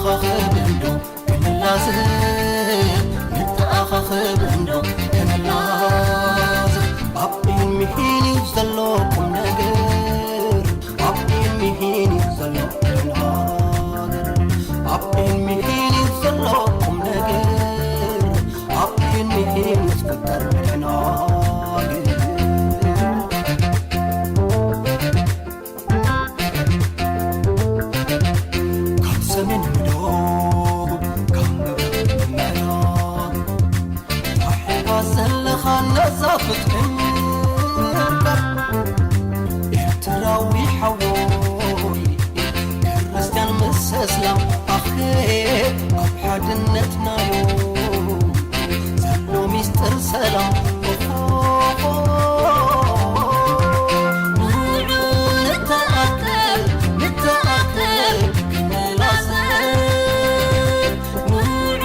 ንተኣኻኸብ እንዶ ክንላዘብ፣ ንተኣኻኸብ እንዶ ክንላዘብ። ኣብ ዒልሚ ሒን እዩ ዘሎ ቁም ነገር፣ ኣብ ዒልሚ ሒን እዩ ዘሎ ቁም ነገር፣ ኣብ ዒልሚ ሒን እዩ ዘሎ ቁም ነገር፣ ኣብ ዒልሚ ሒን እዩ ዝፍጠር ዕናገር። ካብ ሰሜን ንደቡብ፣ ካብ ምብራቕ ንምዕራብ፣ ተዋሒባ ዘለኻ ነዛ ፍትሒ ምርካብ። ኤርትራዊ ሓወይ፣ ክርስትያን ምስ እስላም፣ ኣኸ ኣብ ሓድነትና እዩ ዘሎ ሚስጥር ሰላም። ንዑ ንተኣከብ፣ ንተኣከብ፣ ክንላዘብ። ንዑ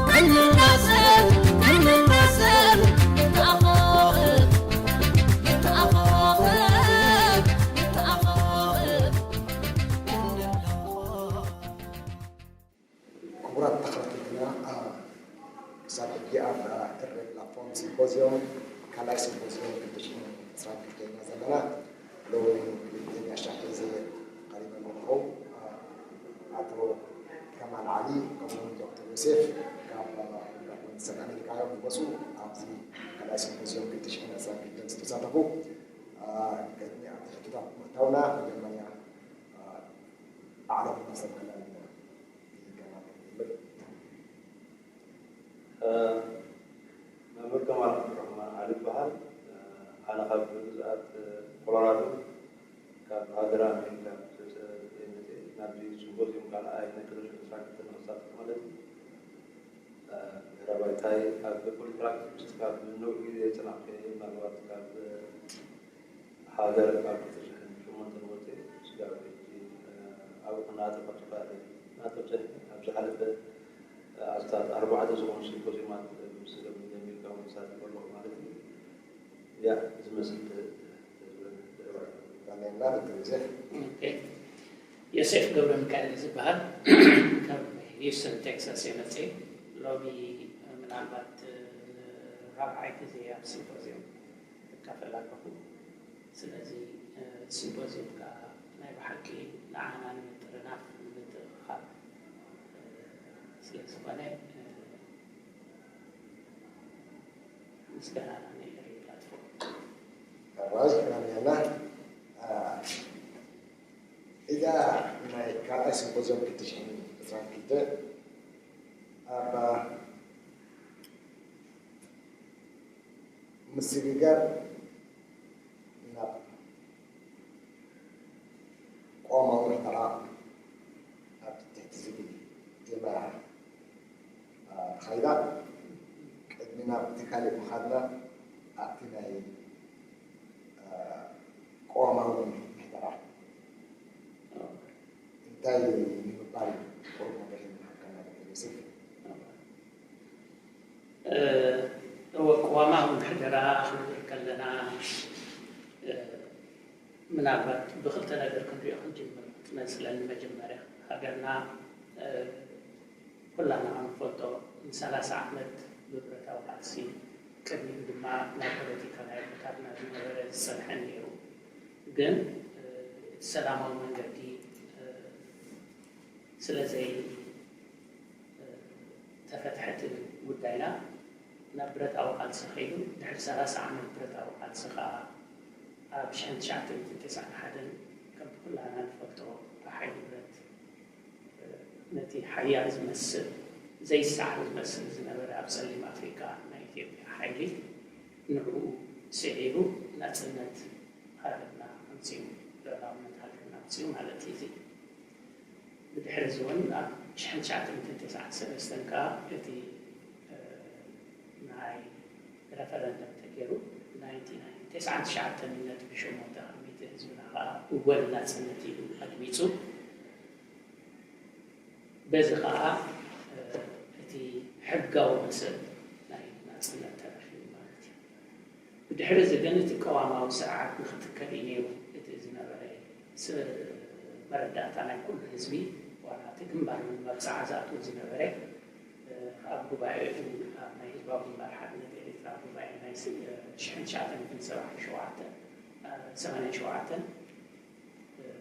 ክንላዘብ፣ ክንላዘብ፣ ንተኣኻኸብ፣ ንተኣኻኸብ፣ ንተኣኻኸብ፣ ክንላዘብ። ክቡራት ተኸታተልትና፣ አ፣ ክሳብ ሕጂ ኣብ፣ አ፣ ኤርትራ ፕላትፎርም ሲምፖዚዮም፣ ካልኣይ ሲምፖዚዮም ክልተ ሽሕን ዕስራን ክልተን ኢና ዘለና። ሎሚ ክልተ ኣሻሓት ሒዘ ቀሪበ ኣለኹ። አ፣ ኣቶ ከማል ዓሊ፣ ከምኡውን ዶክተር ዮሴፍ ካብ፣ አ፣ መንግስቲ ኣሜሪካ እዮም ዝመጹ። ኣብዚ ካልኣይ ሲምፖዚዮም ክልተ ሽሕን ዕስራን ክልተን ዝተሳተፉ፣ አ፣ ቅድሚ ኣብቲ ሕቶታት ምእታውና፣ መጀመርያ፣ አ፣ ባዕሎም ክሰምዑና ኣለና። መምህር ከማል ዓብዱራሕማን ዓሊ ይበሃል። ኣነ ካብ ግዝኣት ኮሎራዶ፣ ካብ ሃገረ ኣሜሪካ መጺኤ ናብዚ ሲምፖዚየም ካልኣይ ናይ ክልተ ሽሕን ዕስራን ክልተን ንኽሳተፍ ማለት እዩ። ድሕረ ባይታይ ኣብ ፖለቲካል ኣክቲቪስት ካብ ነዊሕ ግዜ ዝጸናሕኩ እየ። ምናልባት ካብ ሃገር ካብ ክልተ ሽሕን ሸሞንተን ወፂኡ ስጋብ ሕጂ ኣብኡ ክነጣጠፍ ኣይክኣልን። ምክንያቱ ኣብዚ ኣብዚ ዝሓለፈ ኣስታት ኣርባዕተ ዝኾኑ ሲምፖዚየማት ምስ ገምግም ኣሜሪካ እውን ይሳተፍ ኣለኹ ማለት እዩ። ያ ዝመስል ተ- ተ- ተዝብለና ደረባ። ኣሜንና ዶክተር ዮሴፍ። ኦኬ። ዮሴፍ ገብረ ሚካኤል ዝበሃል ካብ ሂውስተን ቴክሳስ እየ መፅየ። ሎሚ ምናልባት ንራብዓይ ግዜ ኣብ ሲምፖዚየም እካፈል ኣለኹ። ስለዚ ሲምፖዚየም ከዓ ናይ ብሓቂ ንዓና ንምጥርናፍ ንምትእኻብ ስለ ዝኾነ ምስጋናና ንኤሪ ፕላትፎርም። ሕራይ ኣሜና። እዛ ናይ ካልኣይ ሲምፖዚየም ክልተ ሽሕን ዕስራን ክልተ ኣብ ምስግጋር ናብ ቅዋማዊ ምሕደራ ኣብ ትሕቲ ዝብል ቴማ ተኻይዳ። ቅድሚ ናብቲ ካልእ ምኻድና ኣብቲ ናይ ቅዋማዊ ምሕደራ እንታይ ንምባል ቁሩብ መብርሂ ምሃብካና ዶክተር ዮሴፍ? እወ፣ ቅዋማዊ ምሕደራ ክንብል ከለና ምናልባት ብክልተ ነገር ክንሪኦ ክንጅምር ትመስለኒ። መጀመርያ ሃገርና ኩላና ከም ንፈልጦ ንሰላሳ ዓመት ብብረታዊ ቃልሲ ቅድሚኡ ድማ ናይ ፖለቲካ ናይ ኣቦታትና ዝነበረ ዝፀንሐ ነይሩ። ግን እቲ ሰላማዊ መንገዲ ስለዘይ ተፈትሐ እቲ ጉዳይና ናብ ብረታዊ ቃልሲ ከይዱ። ድሕሪ ሰላሳ ዓመት ብረታዊ ቃልሲ ከዓ ኣብ ሽሕን ትሽዓተ ሚእትን ተስዓን ሓደን ከምቲ ኩላና ንፈልጦ ብሓይሊ ብረት ነቲ ሓያል ዝመስል ዘይሰዓር ዝመስል ዝነበረ ኣብ ፀሊም ኣፍሪካ ናይ ኢትዮጵያ ሓይሊ ንዕኡ ስዒሩ ናፅነት ሃገርና ኣምፂኡ፣ ልዕላውነት ሃገርና ኣምፂኡ ማለት እዩ። እዚ ብድሕሪ እዚ እውን ኣብ ሽሕን ትሽዓተ ሚእትን ተስዓን ሰለስተን ከዓ እቲ ናይ ረፈረንደም ተገይሩ ናይንቲ ናይን ተስዓን ትሽዓተን ነጥቢ ሸሞንተ ካብ ሚእቲ ህዝብና ከዓ እወ ንናፅነት ኢሉ ኣድሚፁ። በዚ ከዓ እቲ ሕጋዊ መሰል ናይ ናፅነት ተረኪቡ ማለት እዩ። ብድሕሪ እዚ ግን እቲ ቅዋማዊ ስርዓት ንክትከል እዩ ነይሩ እቲ ዝነበረ መረዳእታ ናይ ኩሉ ህዝቢ ዋላ እቲ ግንባር መብፅዓ ዝኣትዎ ዝነበረ ኣብ ጉባኤኡ ኣብ ናይ ህዝባዊ ግንባር ሓድነት ኤርትራ ጉባኤ ናይ ሽሕን ትሽዓተ ሚእትን ሰብዓን ሸውዓተን ሰማንያን ሸውዓተን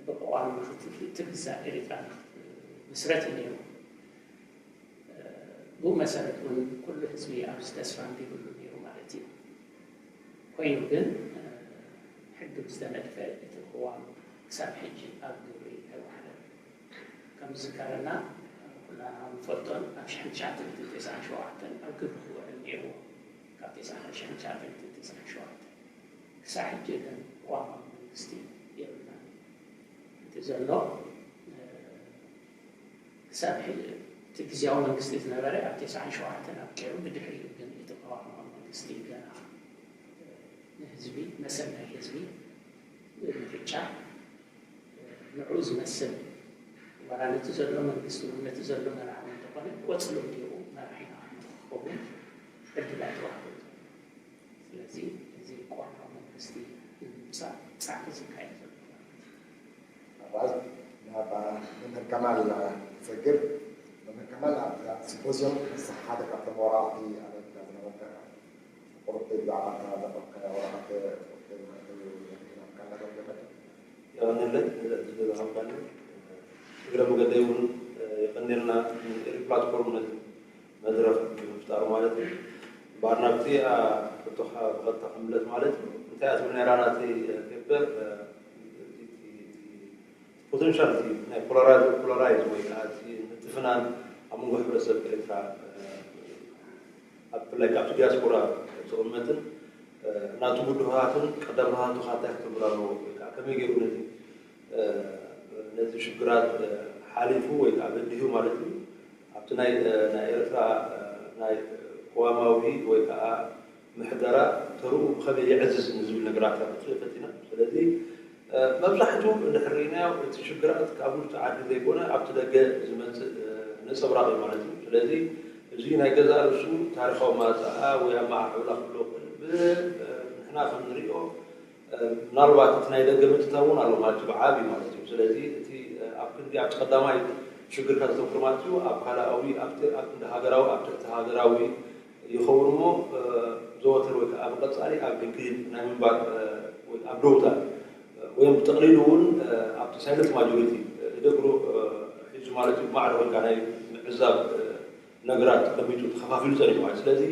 ብቅዋም ንክትግዛእ ኤርትራ ንክትምስረት እዩ ነይሩ። ብኡ መሰረት እውን ኩሉ ህዝቢ ኣብዚ ተስፋ ኣንቢብሉ ነይሩ ማለት እዩ። ኮይኑ ግን ሕጊ ብዝተነድፈ እቲ ቅዋም ክሳብ ሕጂ ኣብ ግብሪ ኣይወዓለን። ከም ዝዝከረና ኩላና ንፈልጦን ኣብ ሽሕን ትሽዓተ ሚእትን ተስዓን ሸውዓተን ኣብ ግብሪ ክውዕል ነይርዎ። ካብ ተስዓ ሽሕን ትሽዓተ ሚእትን ተስዓን ሸውዓተን ክሳብ ሕጂ ግን ቅዋማዊ መንግስቲ የብልናን። እቲ ዘሎ ክሳብ ሕጂ እቲ ግዝያዊ መንግስቲ ዝነበረ ኣብ ተስዓን ሸውዓተን ኣብቂዑ፣ ብድሕሪኡ ግን እቲ ቅዋማዊ መንግስቲ ገና ንህዝቢ መሰል ናይ ህዝቢ ብምርጫ ንዕኡ ዝመስል ዋላ ነቲ ዘሎ መንግስቲ እውን ነቲ ዘሎ መራሒ እውን እንተኾነ ቆፅሊ ወዲቑ መራሒና ንክኸውን ዕድል ኣይተዋህቦን ዘሎ። ስለዚ እዚ ቅዋማዊ መንግስቲ ንምምፃእ ፃዕሪ ዝካየድ ዘሎ ማለት እዩ። ራይት ናብ መምህር ከማል ክሰግር። መምህር ከማል ኣብዛ ሲምፖዚየም ምስ ሓደ ካብቶም ወራዕቲ ኣመሪካ ዝነበርካ ቁርብ ብዛዕባ እታ ዘቕረብካያ ወረቐት ቁርብ መእተዊ ዘርጊናልካ ኣለዶ ገመድ? የቐንየለይ ንዕድል ዝሃብካኒ። እግረ መገደይ እውን የቐንየልና ንኤሪ ፕላትፎርም ነዚ መድረኽ ብምፍጣሩ ማለት እዩ። እምበኣር ናብቲ ሕቶኻ ብቐጥታ ክምለስ ማለት እዩ። እንታይ እያ ትብል ነይራ ናተይ ፔፐር ፖቴንሻል ናይ ፖላራይዝ ወይ ከዓ እቲ ምትፍናን ኣብ መንጎ ሕብረተሰብ ኤርትራ ኣብ ብፍላይ ካብቲ ዲያስፖራ ዝቕመጥን ናቱ ብድሆታትን ቀዳማቱ ካታይ ክተምር ኣለዎ ወይ ከዓ ከመይ ገይሩ ነዚ ነዚ ሽግራት ሓሊፉ ወይ ከዓ በዲሁ ማለት እዩ ኣብቲ ናይ ናይ ኤርትራ ናይ ቅዋማዊ ወይ ከዓ ምሕደራ ተርኡ ብኸመይ የዕዝዝ ንዝብል ነገራት ክትርኢ ፈቲና። ስለዚ መብዛሕትኡ እንድሕር ርኢናዮ እቲ ሽግራት ካብ ውሽጢ ዓዲ ዘይኮነ ኣብቲ ደገ ዝመፅእ ነፀብራቕ እዩ ማለት እዩ። ስለዚ እዚ ናይ ገዛእ ርእሱ ታሪኻዊ ማፃኣ ወይ ኣመዓዕብላ ክብሎ ክእል ንሕና ከም ንሪኦ ምናልባት እቲ ናይ ደገ ምጥታው እውን ኣሎ ማለት እዩ ብዓብዩ ማለት እዩ። ስለዚ እቲ ኣብ ክንዲ ኣብቲ ቀዳማይ ሽግር ከተተኩር ማለት እዩ ኣብ ካልኣዊ ኣብ ክንዲ ሃገራዊ ኣብ ትሕቲ ሃገራዊ ይኸውን እሞ ዘወትር ወይ ከዓ ብቐፃሊ ኣብ ግድግድ ናይ ምንባር ኣብ ደውታ ወይም ብጠቕሊሉ እውን ኣብቲ ሳይለንት ማጆሪቲ እደግሮ ሒዙ ማለት እዩ ማዕረ ኮይንካ ናይ ምዕዛብ ነገራት ተቐሚጡ ተኸፋፊሉ ፀኒሑ ማለት ስለዚ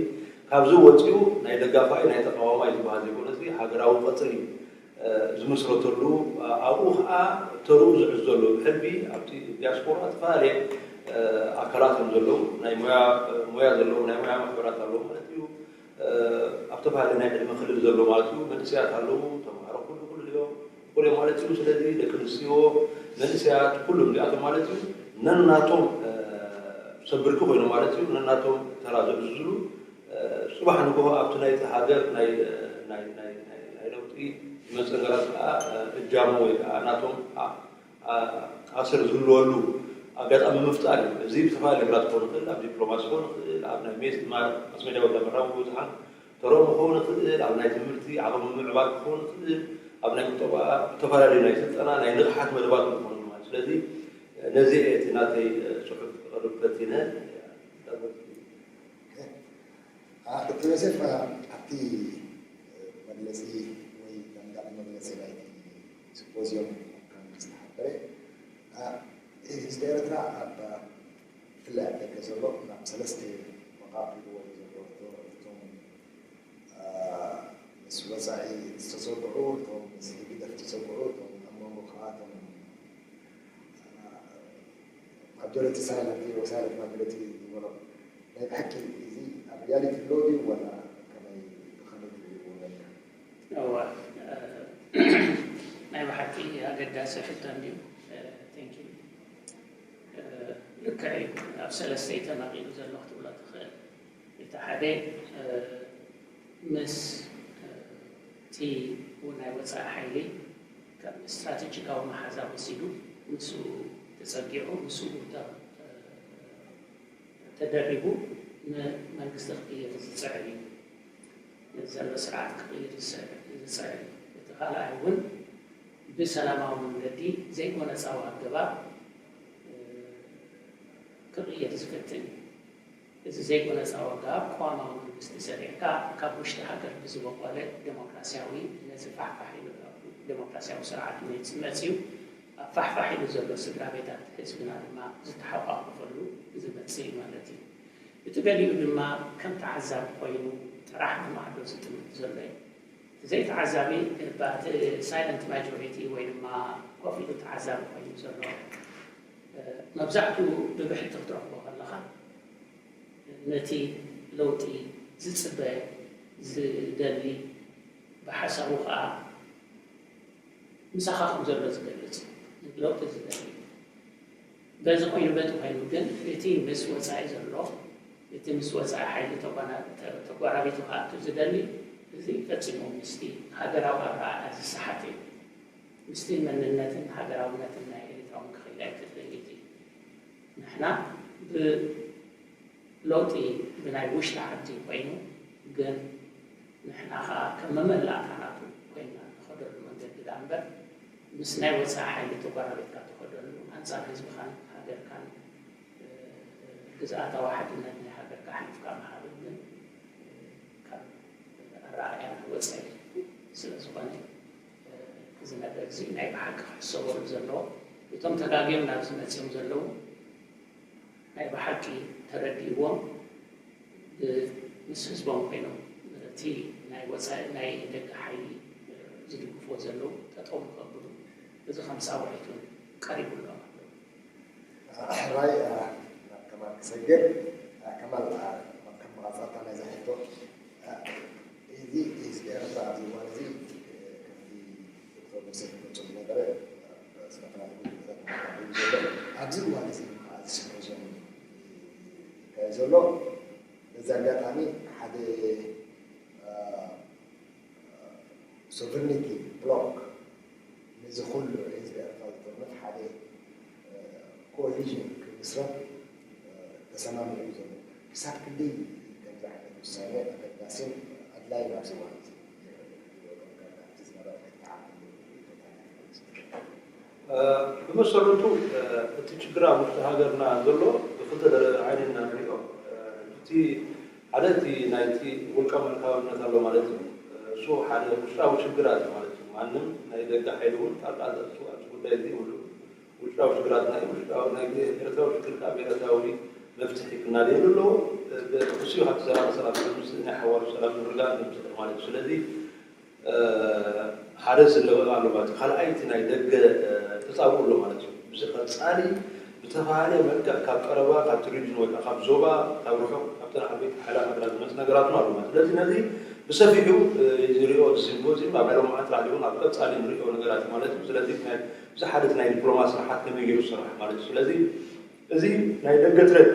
ካብዚ ወፂኡ ናይ ደጋፋይ ናይ ተቃዋማይ ዝበሃል ዘይኮነ እዚ ሃገራዊ ቀፅሪ ዝምስረተሉ ኣብኡ ከዓ ተርኡ ዝዕዘሉ ብሕልቢ ኣብቲ ዲያስፖራ ዝተፈላለየ ኣካላት እዮም ዘለዉ ናይ ሞያ ዘለዉ ናይ ሞያ ማሕበራት ኣለዉ ማለት እዩ ኣብ ተፈላለየ ናይ ዕድመ ክልል ዘሎ ማለት እዩ መንእሰያት ኣለዉ ተምሃሮ ኩሉ ኩሉ እዮም ኩሉ ማለት እዩ ስለዚ ደቂ ኣንስትዮ መንእሰያት ኩሉ እዚኣቶም ማለት እዩ ነናቶም ሰብ ብርኪ ኮይኖም ማለት እዩ ነናቶም ተራ ዘዕዝዝሉ ፅባሕ ንግሆ ኣብቲ ናይቲ ሃገር ናይ ናይ ናይ ናይ ናይ ለውጢ ዝመፀ ነገራት ከዓ እጃሙ ወይ ከዓ ናቶም ኣሰር ዝህልወሉ ኣጋጣሚ ምፍጣር እዩ። እዚ ብዝተፈላለዩ ነገራት ክኸውን ይኽእል፣ ኣብ ዲፕሎማሲ ክኸውን ይኽእል፣ ኣብ ናይ ሜስ ማስ ሜድያ ወይ መራኸቢ ብዙሓን ተረኦም ክኸውን ይኽእል፣ ኣብ ናይ ትምህርቲ ዓቕሚ ምምዕባል ክኸውን ይኽእል፣ ኣብ ናይ ቁጠባ ዝተፈላለዩ ናይ ስልጠና ናይ ንቕሓት መደባት ክኾኑ ማለት ስለዚ ነዚ እቲ ናተይ ፅሑፍ ክቐርብ ፈቲነ ዶክተር ዮሴፍ ኣብቲ መግለፂ ወይ ደምዳሚ መግለፂ ናይቲ ሲምፖዚየም ከም ዝተሓበረ ህዝቢ ኤርትራ ኣብ ብፍላይ ኣብ ደገ ዘሎ ናብ ሰለስተ መቓብር ኢልዎ እዩ ዘሎ እቶም ምስ ወፃኢ ዝተፀግዑ እቶም ምስ ህግደፍ ዝተፀግዑ እቶም ኣብ መንጎ ካብኣቶም ማጆሪቲ ሳይለንት ወይ ሳይለንት ማጆሪቲ ዝበሎም ናይ ብሓቂ እዚ ኣብ ሪያሊቲ ኣሎ ድዩ ወላ ከመይ ብኸመይ ትሪእዎ ነርካ? እወ ናይ ብሓቂ ኣገዳሲ ሕቶ እንድዩ። ቴንክ ዩ። ልክዕ እዩ። ኣብ ሰለስተ እዩ ተመቒሉ ዘሎ ክትብሎ ትኽእል። እቲ ሓደ ምስ እቲ ናይ ወፃኢ ሓይሊ ከም ስትራቴጂካዊ መሓዛ ወሲዱ ምስኡ ተፀጊዑ ምስኡ ተደሪቡ ንመንግስቲ ክቅይር ዝፅዕር እዩ። ነዚ ዘሎ ስርዓት ክቅይር ዝፅዕር እዩ። እቲ ካልኣይ እውን ብሰላማዊ መንገዲ ዘይጎነፃዊ ኣገባብ ክቕየር ዝፍትን እዩ። እዚ ዘይጎነጻዊ ኣገባብ ቅዋማዊ መንግስቲ ሰሪዕካ ካብ ውሽጢ ሃገር ብዝበቆለ ዴሞክራሲያዊ ነዚ ፋሕፋሕ ኢሉ ዴሞክራሲያዊ ስርዓት መጽ- መጽዩ ኣብ ፋሕፋሕ ኢሉ ዘሎ ስድራ ቤታት ህዝብና ድማ ዝተሓቋቑፈሉ ዝመጽእ እዩ ማለት እዩ። እቲ ገሊኡ ድማ ከም ተዓዛቢ ኮይኑ ጥራሕ ብማዕዶ ዝጥምት ዘሎ እዩ። እቲ ዘይተዓዛቢ እቲ ሳይለንት ማጆሪቲ ወይ ድማ ኮፍ ኢሉ ተዓዛቢ ኮይኑ ዘሎ መብዛሕትኡ ብብሕቲ ክትረኽቦ ከለኻ ነቲ ለውጢ ዝፅበ ዝደሊ ብሓሳቡ ከዓ ምሳኻ ከም ዘሎ ዝገልፅ ለውጢ ዝደሊ በዚ ኮይኑ በቲ ኮይኑ ግን እቲ ምስ ወፃኢ ዘሎ እቲ ምስ ወፃኢ ሓይሊ ተጓራቢቱ ክኣቱ ዝደሊ እዚ ፈፂሙ ምስቲ ሃገራዊ ኣረኣእያ ዝሰሓት እዩ። ምስቲ መንነትን ሃገራውነትን ናይ ኤርትራ እውን ክኸይድ ኣይክእልን እዩ። ንሕና ብለውጢ ብናይ ውሽጢ ዓዲ ኮይኑ ግን ንሕና ከዓ ከም መመላእታ ናቱ ኮይና ንኸደሉ መንገዲ ዳ እምበር ምስ ናይ ወፃኢ ሓይሊ ተጓራቢትካ ትኸደሉ ኣንፃር ህዝብኻን ሃገርካን ግዝኣታዊ ሓድነት ናይ ሃገርካ ኣሕሊፍካ ምሃብ ግን ካብ ኣረኣእያ ወፃኢ ስለ ዝኾነ እዚ ነገር እዚ ናይ ብሓቂ ክሕሰበሉ ዘለዎ እቶም ተጋግዮም ናብዚ መፅዮም ዘለዉ ናይ ብሓቂ ተረዲእዎም ምስ ህዝቦም ኮይኖም እቲ ናይ ወፃኢ ናይ ደገ ሓይሊ ዝድግፍዎ ዘለዉ ጠጠው ንኸብሉ እዚ ከም ፃውዒት እውን ቀሪቡ ኣሎ። ሕራይ ናብ ከማል ክሰግር ከማል ከም መቐፃልታ ናይዛ ሕቶ እዚ ህዝቢ ኤርትራ ኣብዚ እዋን እዚ ከምዚ ዶክተር ሙሴ ክገልፆ ዝነበረ ዝተፈላለዩ ጉዳያት እናተማዕበሉ ዘሎ ኣብዚ እዋን እዚ ከዓ ዝስምዑ ዘሎ ይካየድ ዘሎ በዚ ኣጋጣሚ ሓደ ሶቨርኒቲ ብሎክ ነዚ ኩሉ ህዝቢ ኤርትራ ዝጥርንፍ ሓደ ኮሊዥን ክምስረት ተሰማሚዑ እዩ ዘሎ። ክሳብ ክንደይ ከምዚ ዓይነት ውሳነ ኣገዳሲን ኣድላይን ኣብዚ እዋን እዚ? ብመሰረቱ እቲ ችግር ኣብ ውሽጢ ሃገርና ዘሎ ብክልተ ዓይኒ ኢና ንሪኦ። እቲ ሓደ እቲ ናይቲ ውልቀ ምልካውነት ኣሎ ማለት እዩ። እሱ ሓደ ውሽጣዊ ችግራት እዩ ማለት እዩ። ማንም ናይ ደገ ሓይሊ እውን ጣልቃ ዘእቱ ኣብዚ ጉዳይ እዚ የብሉ። ውሽጣዊ ሽግራትና እዩ። ውሽጣዊ ናይ ኤርትራዊ ሽግር ከዓ ብሄረታዊ መፍትሒ ክናደየሉ ኣለዎ። እሱ እዩ ካብቲ ዘላቂ ሰላም ምስ ናይ ሓዋሩ ሰላም ምርግጋእ ንምስጥር ማለት እዩ። ስለዚ ሓደ ዝለወጥ ኣሎ ማለት እዩ። ካልኣይ እቲ ናይ ደገ ተፃብኦ ኣሎ ማለት እዩ። ምስ ቀፃሊ ብተፈላለየ መልክዕ ካብ ቀረባ ካብቲ ሪጅን ወይ ከዓ ካብ ዞባ ካብ ርሑቕ ካብተን ዓበይቲ ሓይላት ሃገራት ዝመፅእ ነገራት እውን ኣሎ ማለት እዩ። ስለዚ ነዚ ብሰፊሑ ዝሪኦ እዚ ሲምፖዚየም ኣብ ናይ ሎማዓንቲ ላዕሊ እውን ኣብ ቀፃሊ ንሪኦ ነገራት እዩ ማለት እዩ። ስለዚ ናይ ብዙሓት ናይ ዲፕሎማሲ ስራሓት ከመይ ገይሩ ዝስራሕ ማለት እዩ። ስለዚ እዚ ናይ ደገ ትረት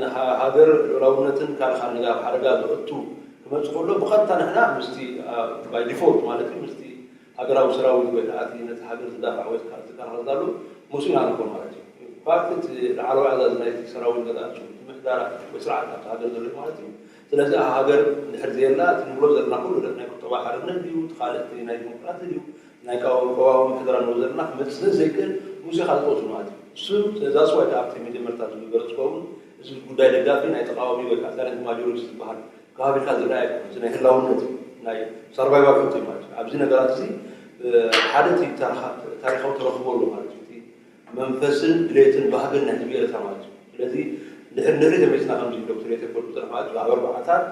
ንሃገር ልዑላውነትን ካልእ ካልእ ነገር ኣብ ሓደጋ ዘእቱ ክመፅእ ከሎ ብቐጥታ ንሕና ምስቲ ባይ ዲፎልት ማለት እዩ ምስቲ ሃገራዊ ሰራዊት ወይ ከዓ እቲ ነቲ ሃገር ዝዳፋዕ ወይ ከዓ ዝከላኸል ዘሎ ምስኡ ኢና ንኾን ማለት እዩ። ፓርቲ እቲ ላዕለዋይ ኣዛዚ ናይቲ ሰራዊት ገዛእቱ ምሕዳራ ወይ ስርዓት ኣብቲ ሃገር ዘሎ ማለት እዩ። ስለዚ ሃገር እንድሕር ዘየላ እቲ ንብሎ ዘለና ኩሉ ናይ ቁጠባ ሓርነት ድዩ እቲ ካልእ ናይ ዲሞክራሲ ድዩ ናይ ቀዋሚ ምሕደራ ንብሎ ዘለና ክመፅእ ስለ ዘይክእል ሙሴ ካልጦት ማለት እዩ። እሱ ስለዚ ኣስዋይ ኣብቲ መጀመርታ ዝገለፅኮ እውን እዚ ጉዳይ ደጋፊ ናይ ተቃዋሚ ወይ ከዓ ሳይለንት ማጆሪቲ ዝበሃል ከባቢካ ዝረኣየ እዚ ናይ ህላውነት ናይ ሰርቫይቫል ማለት እዩ። ኣብዚ ነገራት እዚ ሓደ ታሪካዊ ተረክቦ ኣሎ ማለት እዩ። መንፈስን ድሌትን ባህግን ናይ ህዝቢ ኤርትራ ማለት እዩ። ስለዚ ድሕር ንርኢ ተመሊስና ከምዚ ዶክተር የተኮር ብፅርፋት ኣብ ኣርባዕታት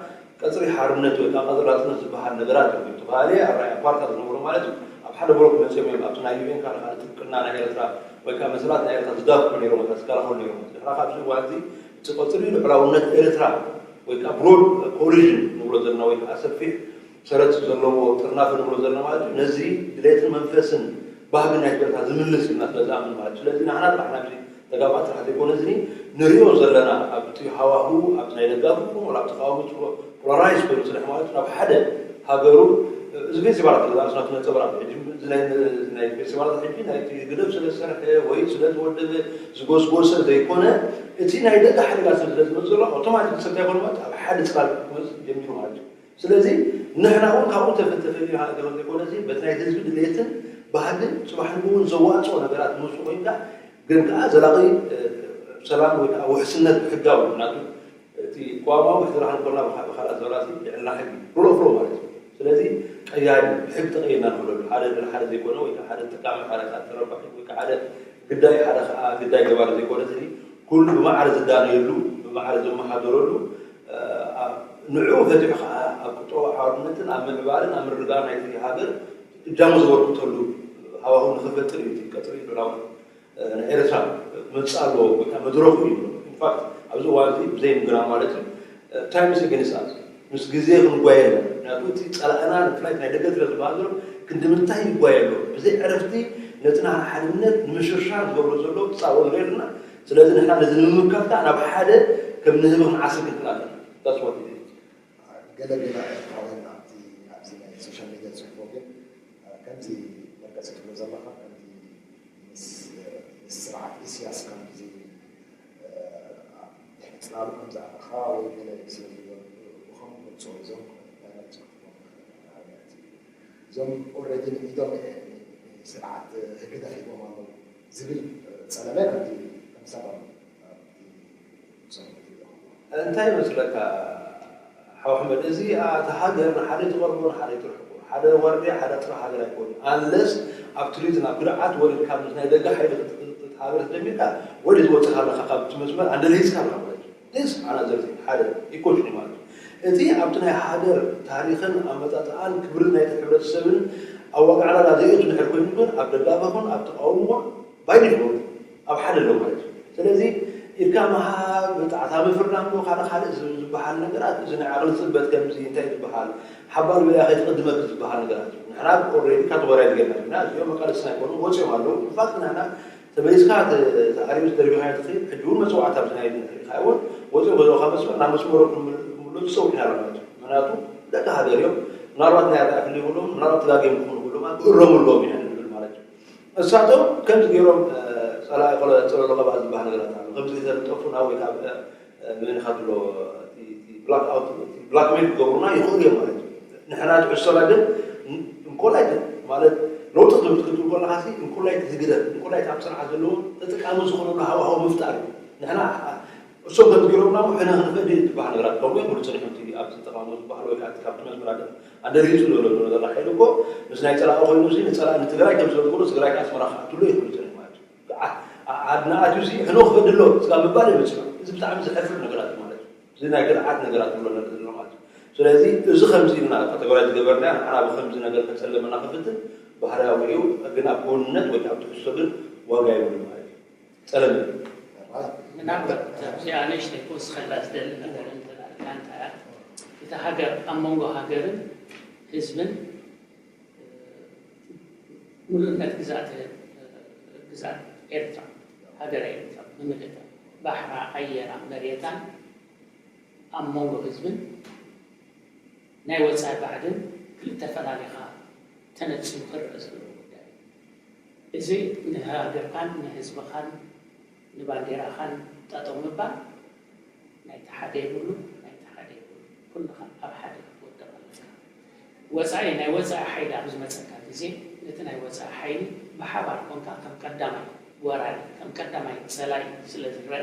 ቀፅሪ ሓርነት ወይ ከዓ ቀፅሪ ናፅነት ዝበሃል ነገራት እዩ። ዝተፈላለዩ ኣራያ ፓርታት ዝነበሩ ማለት እዩ። ኣብ ሓደ ብሎክ መፅኦም እዮም ኣብቲ ናይ ዩኤን ካልእ ካልእ ጥብቅና ናይ ኤርትራ ወይ ከዓ መሰላት ናይ ኤርትራ ዝዳፍዑ ነይሮም ወይ ከዓ ዝከላኸሉ ነይሮም። ድሕራ ካብዚ እዋን እዚ እቲ ቀፅሪ ልዑላውነት ኤርትራ ወይ ከዓ ብሮድ ኮሊዥን ንብሎ ዘለና ወይ ከዓ ሰፊሕ ሰረት ዘለዎ ጥርናፈ ንብሎ ዘለና ማለት እዩ። ነዚ ድሌትን መንፈስን ባህግን ናይ ኤርትራ ዝምልስ እዩ ኢና ስለ ዝኣምን ማለት እዩ። ስለዚ ንሕና ጥራሕ ናብዚ ተጋባእ ጥራሕ ዘይኮነ እዚ ንሪኦ ዘለና ኣብቲ ሃዋህው ኣብቲ ናይ ደጋፊ ይኹን ወላ ኣብ ተቃዋሚ ፖላራይዝ ኮይኑ ስራሕ ማለት ናብ ሓደ ሃገሩ እዚ ፌስቲቫላት ንዛንስ ናቱ ነፀብራቅ ሕጂ እዚ ናይ ፌስቲቫላት ሕጂ ናይቲ ግደፍ ስለ ዝሰርሐ ወይ ስለ ዝወደበ ዝጎስጎሰ ዘይኮነ እቲ ናይ ደገ ሓደጋ ስለ ዝመፅእ ዘሎ ኣውቶማቲክ ሰብ እንታይ ይኮን ማለት ኣብ ሓደ ፅላል ክመፅእ ጀሚሩ ማለት እዩ። ስለዚ ንሕና እውን ካብኡ ተፈተፈ ተዘይኮነ እዚ በቲ ናይ ህዝቢ ድሌትን ባህግን ፅባሕ ንግውን ዘዋፅኦ ነገራት ንሱ ኮይንካ ግን ከዓ ዘላቂ ሰላም ወይ ከዓ ውሕስነት ብሕጋዊ ምክንያቱ እቲ ቅዋማዊ ሕዚ ረሃን ኮና ብካልኣት ዘራሲ ልዕልና ሕጊ ሩሎ ፍሎ ማለት እዩ። ስለዚ ቀያሪ ብሕግ ተቀይርና ንክለሉ ሓደ ሓደ ዘይኮነ ወይ ሓደ ተቃሚ ሓደ ተረባሒ ወይ ሓደ ግዳይ ሓደ ከዓ ግዳይ ገባር ዘይኮነ እዚ ኩሉ ብማዕረ ዝዳነየሉ ብማዕረ ዝመሓደረሉ ንዕኡ ፈትሑ ከዓ ኣብ ቁጠባዊ ሓርነትን ኣብ ምዕባልን ኣብ ምርግጋእ ናይቲ ሃገር እጃሙ ዘበርክተሉ ሃዋሁ ንክፈጥር እዩ ቀፅሪ ዶላዊ ናይ ኤርትራ ክመፅእ ኣለዎ ወይ ከዓ መድረኹ እዩ ኢንፋክት ኣብዚ እዋን እዚ ብዘይ ምግናን ማለት እዩ time is against us ምስ ግዜ ክንጓየ ኣለና ምክንያቱ እቲ ፀላእና ብፍላይ ናይ ደገ ስለ ዝበሃል ዘሎ ክንዲ ምንታይ ይጓየ ኣሎ ብዘይ ዕረፍቲ ነቲ ናህና ሓድነት ንምሽርሻር ዝገብሮ ዘሎ ተፃብኦ ንርኢ ኣለና ስለዚ ንሕና ነዚ ንምምካት ከዓ ናብ ሓደ ከም ንህቢ ክንዓስል ክንክእል ኣለና that's what it is ገለገለ ኤርትራውያን ኣብቲ ኣብዚ ናይ ሶሻል ሚድያ ዝፅሕፎ ግን ከምዚ መርገፂ ትብሎ ዘለካ ከምዚ ምስ ስርዓት ኢስያስ ከምዚ ድሕሪ ፅላሉ ከም ዝኣተኻ ወይ ገለ ስለ ዝበሉ ብኸምኡ ምርፅኦ እዞም ናይ መርገፂ ክትብሎም ንኽእል ኢና ንኣብነት እዞም ኦልሬዲ ንኢዶም ስርዓት ህግደፍ ሂቦም ኣለዉ ዝብል ፀለመ ከምዚ ከም ሰብ ኣሎ እንታይ ይመስለካ ሓው ኣሕመድ፣ እዚ ኣቲ ሃገር ንሓደ ትቐርቦ ንሓደ ትርሕቆ፣ ሓደ ዋርድያ ሓደ ጥረ ሃገር ኣይኮን። ኣንለስ ኣብቲ ሪጅን ኣብ ግርዓት ወሪድካ ምስ ናይ ደገ ሓይሊ ክትሓብር ጀሚርካ ወይ ዝወፅኻ ኣለካ ካብቲ መስመር ኣንደልሂዝካ ኣለካ ማለት እዩ። ስ ኣና ዘርዚ ሓደ ኢኮኖሚ ማለት እዩ። እቲ ኣብቲ ናይ ሃገር ታሪኽን ኣመፃፅኣን ክብሪ ናይቲ ሕብረተሰብን ኣዋጋዕላላ ዘይእቱ ድሕር ኮይኑ ግን ኣብ ደጋገ ኹን ኣብ ተቃውሞ ኹን ባይ ዲፎልት ኣብ ሓደ ኣሎ ማለት እዩ። ስለዚ ኢድካ ምሃብ፣ ጣዕታ ምፍርዳም ዶ ካልእ ካልእ ዝበሃል ነገራት እዚ ናይ ዓቕሊ ፅበት ከምዚ እንታይ ዝበሃል ሓባል በያ ከይትቕድመክ ዝበሃል ነገራት እዩ። ንሕና ኦልሬዲ ካተጎራይዝ ጌርና ኢና። እዚኦም መቃለስትና ኣይኮኑ ወፂኦም ኣለዉ። ኢንፋክት ንሕና ተመሊስካ ተኣሪቡ ተደርቢኻዮ ትኽእል ሕጂ እውን መፅዋዕታ ኣብዚ ናይ ሪኢኻዮ እውን ወፂኦም ዘለዉ ካብ መስመር ናብ መስመሮም ክምለሱ ፀዊዕና ኣለና ማለት እዩ። ምክንያቱ ደቂ ሃገር እዮም። ምናልባት ናይ ኣርኣያ ክልይብሎም ምናልባት ተጋጊዮም ክኾኑ ክብሎም ክእረሙ ኣለዎም ኢና ንብል ማለት እዩ። እሳቶም ከምዚ ገይሮም ፀላኢ ቆለ ፀለሎ ቀባእ ዝበሃል ነገራት ኣሎ። ከምዚ ዝተልጠፉና ወይ ካብ መን ኢኻ ትብሎ ብላክ ኣውት ብላክሜል ክገብሩና ይኽእሉ እዮም ማለት እዩ። ንሕና ትሕዝቶና ግን እንኮላይ ማለት ለውጢ ክትብል ክትብል ከለኻ ሲ እንኮላይ ህግደፍ እንኮላይ ኣብ ስርዓት ዘለዎ ተጠቃሚ ዝኾነሉ ሃዋሃው ምፍጣር እዩ። ንሕና እሶም ከም ዝገይሮምና እሞ ሕነ ክንፈዲ ዝበሃል ነገራት ከምኡ ይኽእሉ ፀኒሖም እቲ ኣብዚ ተቃውሞ ዝበሃል ወይ ከዓ ካብቲ መስመር ኣደ ኣደሪሱ ዘሎ ዘሎ ዘላ ሓይሊ እኮ ምስ ናይ ፀላኢ ኮይኑ እዚ ንፀላኢ ንትግራይ ከም ዝነግሩ ትግራይ ኣስመራ ክኣትሎ ይኽእሉ ፀኒሑ ማለት እዩ። ንኣትዩ እዚ ሕነ ክፈዲ ኣሎ ስጋ ምባል የመፅእ እዚ ብጣዕሚ ዘሕፍር ነገራት ማለት እዩ። እዚ ናይ ግርዓት ነገራት ብሎ ነገር ዘሎ ማለት እዩ። ስለዚ እዚ ከምዚ ኢልና ካተጎራይ ዝገበርና ንዓና ብከምዚ ነገር ከፀለመና ክፍትን ባህርያዊ እዩ። ግን ኣብ ጎንነት ወይ ኣብ ትሕዝቶ ግን ዋጋ የብሉ ማለት እዩ። ጸለመ ምናልባት ኣብዚኣ ንእሽተይ ክወስኸላ ዝደሊ ነገር እንተላልካ እንታይ እያ እታ ሃገር ኣብ መንጎ ሃገርን ህዝብን ሙሉእነት ግዛት ግዛት ኤርትራ ሃገረ ኤርትራ ብምልእታ ባሕራ ኣየራ መሬታን ኣብ መንጎ ህዝብን ናይ ወፃኢ ባዕድን ክልተ ፈላሊኻ ተነፂሉ ክረአ ዘለዎ ጉዳይ እዩ። እዚ ንሃገርካን ንህዝብኻን ንባንዴራኻን ጠጠው ምባል ናይቲ ሓደ የብሉ ናይቲ ሓደ የብሉ ኩልኻ ኣብ ሓደ ክትወድቕ ኣለካ። ወፃኢ ናይ ወፃኢ ሓይሊ ኣብ ዝመፀካ ግዜ ነቲ ናይ ወፃኢ ሓይሊ ብሓባር ኮንካ ከም ቀዳማይ ወራሪ ከም ቀዳማይ ፀላኢ ስለ ዝረአ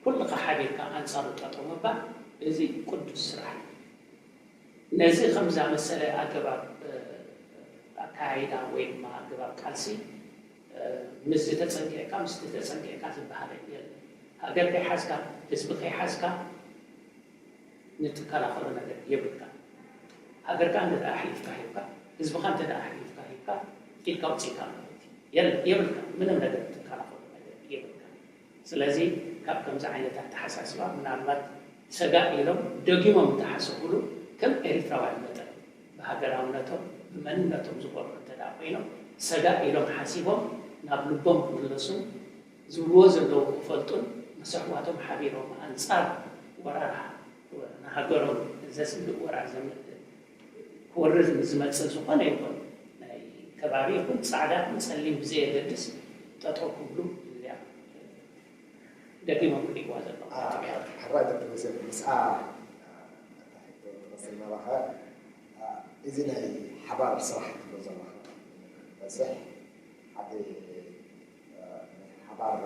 ኩልኻ ሓቢርካ ኣንፃሩ ጠጠው ምባል እዚ ቅዱስ ስራሕ እዩ። ነዚ ከም ዝኣመሰለ ኣገባብ ኣካያይዳ ወይ ድማ ኣገባብ ቃልሲ ምስዚ ተፀንቂቕካ ምስቲ ተፀንቂቕካ ዝበሃል የለን። ሃገር ከይሓዝካ ህዝቢ ከይሓዝካ ንትከላኸሎ ነገር የብልካ። ሃገርካ እንተ ኣሕሊፍካ ሂብካ ህዝብኻ እንተ ኣሕሊፍካ ሂብካ ኢድካ ውፅኢካ ማለት እዩ። የብልካ ምንም ነገር ትከላኸሎ ነገር የብልካ። ስለዚ ካብ ከምዚ ዓይነት ኣተሓሳስባ ምናልባት ሰጋእ ኢሎም ደጊሞም እንተሓሰብሉ ከም ኤሪትራውያን መጠን ብሃገራውነቶም ብመንነቶም ዝኾርዑ እንተ ኮይኖም ሰጋእ ኢሎም ሓሲቦም ናብ ልቦም ክምለሱን ዝብልዎ ዘለዉ ክፈልጡን ምስ ኣሕዋቶም ሓቢሮም ኣንፃር ወራር ንሃገሮም ዘስግእ ወራር ክወርድ ንዝመፅእ ዝኾነ ይኹን ናይ ከባቢ ይኹን ፃዕዳ ይኹን ፀሊም ብዘየገድስ ጠጠው ክብሉ እዚኣ ደጊሞም ክሪእዋ ዘለዎም ነጥቢ እያ። ሕራይ ዶክተር ዮሴፍ ምስኣ ሕቶ ትቐስል ናባኻ እዚ ናይ ሓባር ስራሕ ትብሎ ዘለኻ በዝሕ ሓደ ናይ ሓባር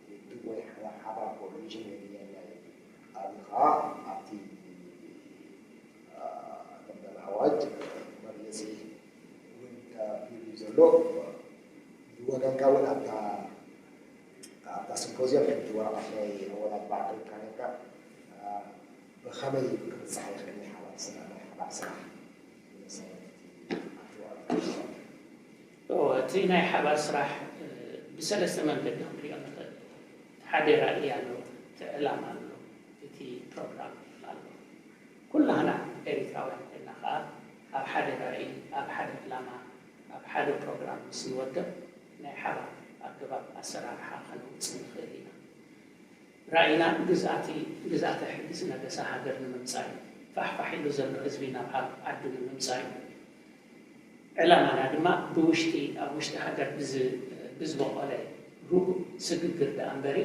ውድብ ወይ ሓባር ሓባር ኮሌጅ የድልየና እዩ። ኣብዚ ከዓ ኣብቲ ደንበል ኣዋጅ መግለፂ እውን ተቢሉ ዘሎ። ብወገንካ እውን ኣብታ ኣብታ ሲምፖዚየም ሕጂ ወረቐት ናይ ኣወዳድባ ኣቅሪብካ ነርካ። ብኸመይ ክብፃሕ ይኽእል ናይ ሓባር ስራሕ? ናይ ሓባር ስራሕ ብመሰረት እቲ ኣብቲ ወረቐት እቲ ናይ ሓባር ስራሕ ብሰለስተ መንገዲ ክንሪኦ ንኽእል። ሓደ ራእይ ኣሎ፣ እቲ ዕላማ ኣሎ፣ እቲ ፕሮግራም ኣሎ። ኩላህና ኤሪትራውያን ኮይና ከዓ ኣብ ሓደ ራእይ፣ ኣብ ሓደ ዕላማ፣ ኣብ ሓደ ፕሮግራም ምስ ንወደብ ናይ ሓባር ኣገባብ ኣሰራርሓ ከነውፅእ ንኽእል ኢና። ራእይና ግዝኣቲ ግዝኣተ ሕጊ ዝነገሳ ሃገር ንምምፃእ እዩ። ፋሕፋሕ ኢሉ ዘሎ ህዝቢ ናብ ዓዱ ንምምፃእ እዩ። ዕላማና ድማ ብውሽጢ ኣብ ውሽጢ ሃገር ብዝበቆለ ርጉእ ስግግር ደኣ እምበሪ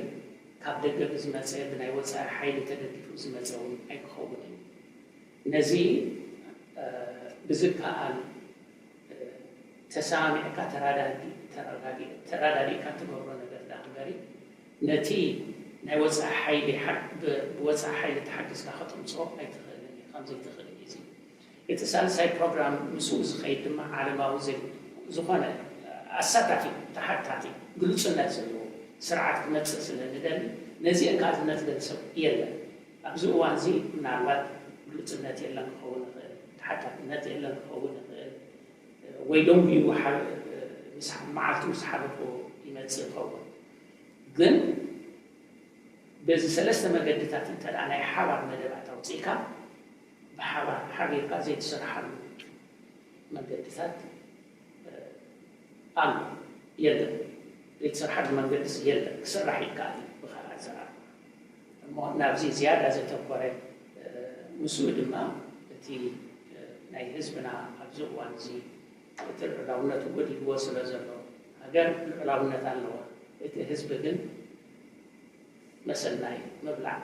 ካብ ደገ ብዝመፀ ብናይ ወፃኢ ሓይሊ ተደጊፉ ዝመፀ እውን ኣይክኸውን እዩ። ነዚ ብዝከኣል ተሰማሚዕካ ተራዳዲእካ ትገብሮ ነገር ደኣ እምበሪ ነቲ ናይ ወፃኢ ሓይሊ ብወፃኢ ሓይሊ ተሓጊዝካ ከተምፅኦ ኣይትኽእልን ኢኻ፣ ከምዘይትኽእል እዩ። እዚ እቲ ሳልሳይ ፕሮግራም ምስኡ ዝኸይድ ድማ ዓለማዊ ዝኾነ ኣሳታፊ፣ ተሓታቲ፣ ግሉፅነት ዘለዎ ስርዓት ክመፅእ ስለ ንደሊ ነዚአን ከዓ ዝነፅገን ሰብ የለን። ኣብዚ እዋን እዚ ምናልባት ግሉፅነት የለን ክኸውን ይኽእል፣ ተሓታትነት የለን ክኸውን ይኽእል፣ ወይ ደንጉዩ መዓልቱ ምስ ሓለፎ ይመፅእ ይኸውን። ግን በዚ ሰለስተ መገድታት እንተ ናይ ሓባር መደባት ኣውፂእካ ብሓባር ሓቢርካ ዘይትሰርሓሉ መንገድታት ኣሎ የለን። ዘይትሰርሓሉ መንገድስ የለን። ክስራሕ ይከኣል እዩ ብኻልእ ኣዘራርባ። እሞ ናብዚ ዝያዳ ዘተኮረ ምስኡ ድማ እቲ ናይ ህዝብና ኣብዚ እዋን እዚ እቲ ልዑላውነቱ ጎዲልዎ ስለ ዘሎ ሃገር ልዑላውነት ኣለዋ። እቲ ህዝቢ ግን መሰል ናይ ምብላዕ፣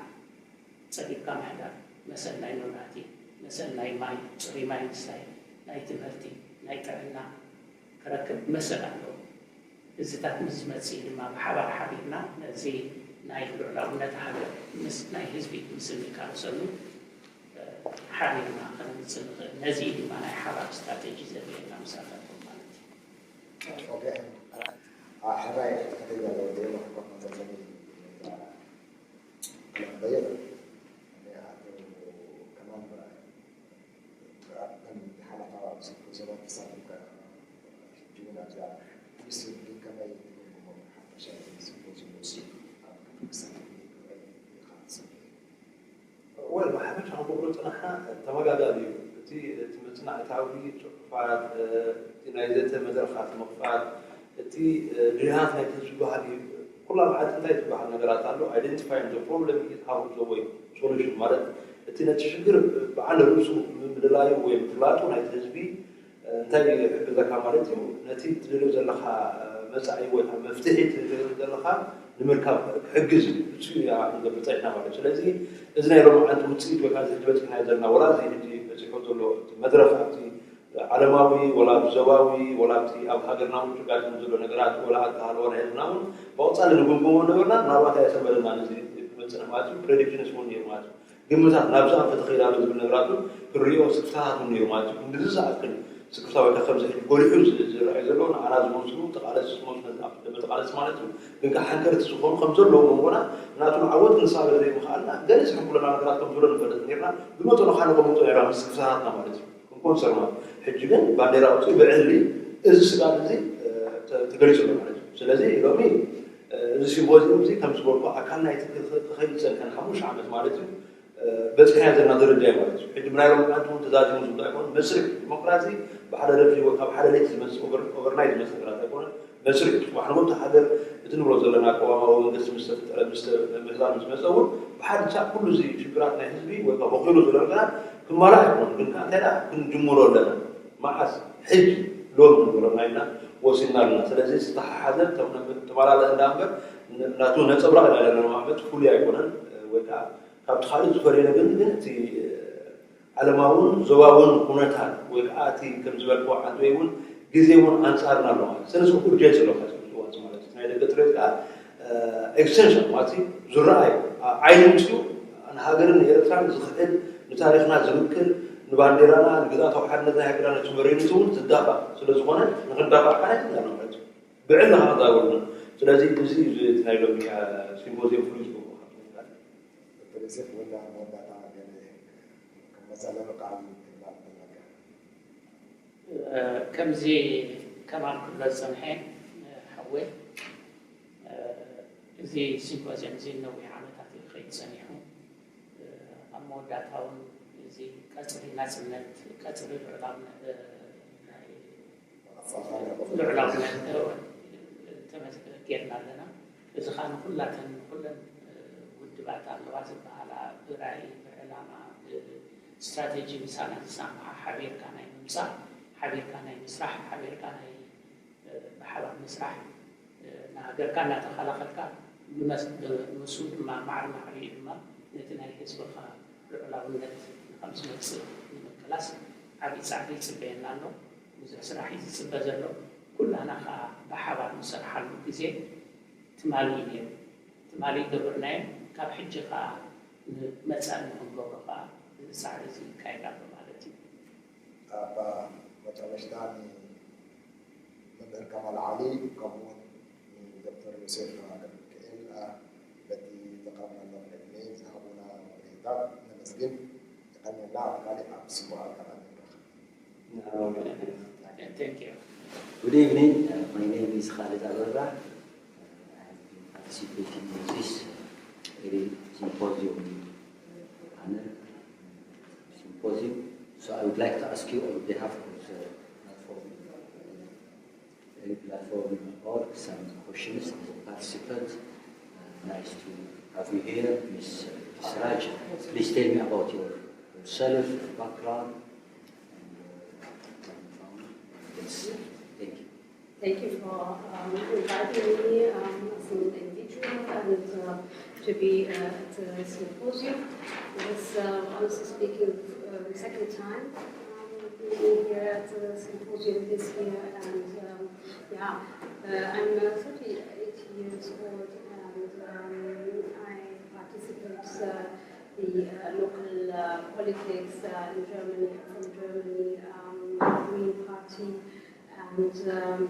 ፀጊብካ ምሕዳር፣ መሰል ናይ መብራህቲ፣ መሰል ናይ ማይ፣ ፅሩይ ማይ ምስታይ፣ ናይ ትምህርቲ፣ ናይ ጥዕና ክረክብ መሰል ኣለዎ። እዚታት ምስ ዝመፅእ ድማ ብሓባር ሓቢርና ነዚ ናይ ልዑላውነት ሃገር ምስ ናይ ህዝቢ ምስ እንቃለሰሉ ሓቢርና ከነምፅእ ንኽእል። ነዚ ድማ ናይ ሓባር ስትራቴጂ ዘድልየና ምሳታቶም ማለት እዩ። ሕራይ ተኸተያ ዘወደየ መክሮፎን ተዘሚ ለምበየር ከማን ከም ሓለፋ ኣብ ሲምፖዚየም ተሳቲፍካ ሕጂ እውን ኣብዚኣ ትምስል ግን ከመይ ትግምግሞ ሓፈሻ እዚ ሲምፖዚየም ወሲዱ ኣብ ክሳብ ክሳብ ወል ብሓፈሻ ክንገብሮ ፅናሕና ተመጋጋቢ እዩ። እቲ እቲ መፅናዕታዊ ፅሑፋት እቲ ናይ ዘተ መድረኻት ምኽፋት እቲ ድልየታት ናይቲ ህዝቢ ባህሊ ኩላ መዓልቲ እንታይ ዝበሃል ነገራት ኣሎ identifying the problem is how to ወይ solution ማለት እቲ ነቲ ሽግር ብዓለ ርእሱ ምድላዩ ወይ ምፍላጡ ናይቲ ህዝቢ እንታይ ይሕግዘካ ማለት እዩ ነቲ ትደልዮ ዘለኻ መፃኢ ወይ ከዓ መፍትሒ ትደልዮ ዘለኻ ንምርካብ ክሕግዝ እዩ እሱ እያ ክንገብር ፀኒሕና ማለት እዩ ስለዚ እዚ ናይ ሎማዓንቲ ውፅኢት ወይ ከዓ እዚ ሕጂ በፂሕናዮ ዘለና ወላ እዚ ሕጂ በፂሑ ዘሎ መድረኽ ኣብቲ ዓለማዊ ወላ ዞባዊ ወላ ኣብቲ ኣብ ሃገርና እውን ጭጋጥም ዘሎ ነገራት ወላ ኣተሃለወ ናይ ህዝብና እውን ብቐፃሊ ንግምግሞ ነበርና ምናልባት ኣየሰመረና ነዚ ክመፅእ ማለት እዩ predictions እውን ነይሩ ማለት እዩ ግምታት ናብዚ ኣንፈት ይኸይድ ኣሎ ዝብል ነገራት እውን ክንሪኦ ስክፍታታት እውን ነይሩ ማለት እዩ። ክንድዚ ዝኣክል ስክፍታ ወይ ከዓ ከምዚ ሕጂ ጎሊሑ ዝረኣዩ ዘለዉ ንዓና ዝመስሉ ተቓለስቲ ዝመስሉ ነቲ ኣብ ቅድሚ ተቓለስቲ ማለት እዩ። ግን ከዓ ሓንከርቲ ዝኾኑ ከም ዘለዉ መንጎና ናቱ ንዓወት ክንሳገር ዘይምኽኣልና ገለ ዝሕንኩለና ነገራት ከም ዘሎ ንፈልጥ ነይርና። ብመጠኑ ከዓ ንቐምጦ ነይርና ምስ ስክፍታታትና ማለት እዩ። ክንኮንሰር ማለት ሕጂ ግን ባንዴራ ኣውፅኡ ብዕሊ እዚ ስጋት እዚ ተገሊፁ ኣሎ ማለት እዩ። ስለዚ ሎሚ እዚ ሲምፖዚየም እዚ ከም ዝበልኩ ኣካል ናይቲ ክኸይድ ዝፀንሐ ንሓሙሽተ ዓመት ማለት እዩ በፂሕናዮ ዘለና ደረጃ እዩ ማለት እዩ። ሕጂ ብናይ ሎሚ ዓዲ እውን ተዛዚሙ ዝብሎ ኣይኮነን። መስርሕ ዲሞክራሲ ብሓደ ደብዚ ወይ ካብ ሓደ ለይቲ ዝመፅእ ኦቨርናይት ዝመፅእ ነገራት ኣይኮነን። መስርሕ እዩ። ዋሕንጎ እታ ሃገር እቲ ንብሎ ዘለና ቅዋማዊ መንግስቲ ምስ ተፈጠረ ምስ ምህዳር ምስ መፀ እውን ብሓደ ቻ ኩሉ እዚ ሽግራት ናይ ህዝቢ ወይ ከዓ በኺሉ ዘሎ ነገራት ክማላእ ኣይኮነን። ግን ከዓ እንታይ ደኣ ክንጅምሮ ኣለና። መዓስ? ሕጂ ሎሚ ንብሎ ናይና ወሲንና ኣለና። ስለዚ ዝተሓሓዘ ተማላለ እንዳ እምበር ናቱ ነፀብራቕ ኢና ዘለና ማለት ፍሉይ ኣይኮነን ወይ ከዓ ካብቲ ካልእ ዝፈለየ ግን ግን እቲ ዓለማውን ዞባውን ኩነታት ወይ ከዓ እቲ ከም ዝበልክዎ ዓንተወይ እውን ግዜ እውን ኣንፃርና ኣሎ ማለት ስለዚ ኡርጀንሲ ኣሎ ካብዚ እዋን ማለት እዩ ናይ ደገ ጥሬት ከዓ ኤግስቴንሽን ማለት እዩ ዝረኣዩ፣ ዓይኒ ውፅኡ ንሃገርን ንኤርትራን ዝኽእል፣ ንታሪኽና ዝብክል፣ ንባንዴራና፣ ንግዝኣታዊ ሓድነት ናይ ሃገርና ነቲ መሪርነት እውን ዝዳፋእ ስለ ዝኾነ፣ ንክንዳፋእ ከዓ ይኽእል ኣሎ ማለት እዩ። ብዕሊ ከዓ ክዛወሩና። ስለዚ እዚ እዩ እቲ ናይ ሎሚ ሲምፖዚየም ፍሉይ ዝገብሮ። ዶክተር ዮሴፍ፣ ወላ መወዳእታ ገለ ከም መዛዘሚ ቃል ክትበሃል ትኽእል። ከምዚ ከማን ክብሎ ዝፀንሐ ሓወይ፣ እዚ ሲምፖዚየም እዚ ነዊሕ ዓመታት እዩ ክኸይድ ፀኒሑ። ኣብ መወዳእታ እውን እዚ ቀፅሪ ናፅነት፣ ቀፅሪ ልዑላውነት፣ ናይ ልዑላውነት ተመዝ- ጌርና ኣለና። እዚ ከዓ ንኩላተን ንኩለን ውድባት ኣለዋ ዝበሃላ ብራእይ፣ ብዕላማ፣ ብስትራቴጂ ምሳና ዝሰማማዓ ሓቢርካ ናይ ምምፃእ፣ ሓቢርካ ናይ ምስራሕ፣ ሓቢርካ ናይ ብሓባር ምስራሕ፣ ንሃገርካ እናተኸላኸልካ፣ ብመስ- ብንሱ ድማ ማዕረ ማዕሪኡ ድማ ነቲ ናይ ህዝብኻ ልዑላውነት ንከም ዝመፅእ ንምቅላስ ዓብዪ ፃዕሪ ይፅበየና ኣሎ። ብዙሕ ስራሕ እዩ ዝፅበ ዘሎ። ኩላና ከዓ ብሓባር ንሰርሓሉ ግዜ ትማሊ እዩ ነይሩ። ትማሊ ይገበርናዮ፣ ካብ ሕጂ ከዓ ንመፃኢ ንክንገብሮ ከዓ እዚ ፃዕሪ እዚ ይካየድ ኣሎ ማለት እዩ። ኣብ መጨረሽታ ንመምህር ከማል ዓሊ ከምኡውን ንዶክተር ዮሴፍ ገብረሚካኤል በቲ ዘቕረብናሎም ዕድመ ዝሃቡና መብርሂታት ነመስግን። የቐንየልና። ኣብ ካሊእ ኣብ ስቡእ ኣጋጣሚ ንራኸብ። Thank you. Good evening. Uh, my name is Khalid Abarra. Uh, I have been participating in this uh, very symposium uh, panel uh, symposium. So I would like to ask you on behalf of the platform, uh, platform org some questions as a participant. Uh, nice to have you here, Miss Siraj. Please tell me about your, yourself, your background, and uh, where you from. Yes, thank you. Thank you for um, inviting me um, as an individual and uh, to be uh, at the symposium. This uh, honestly speaking uh, the second time um, being here at the symposium this year, and um, yeah, uh, I'm uh, thirty-eight years old and um, I participate uh, the uh, local uh, politics uh, in Germany, from Germany, um, Green Party, and um,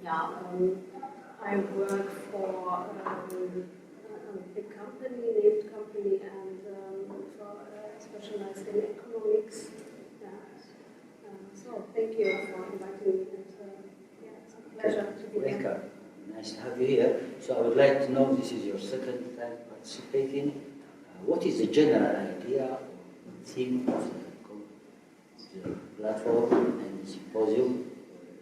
yeah, um, I work for um, a big company, named company, and um, for, uh, specialized in economics. Yeah. Uh, so thank you for inviting me. And, uh, yeah, it's a pleasure to be here. Welcome. Nice to have you here. So I would like to know, this is your second time participating. Uh, what is the general idea or theme of the, co- the platform and the symposium?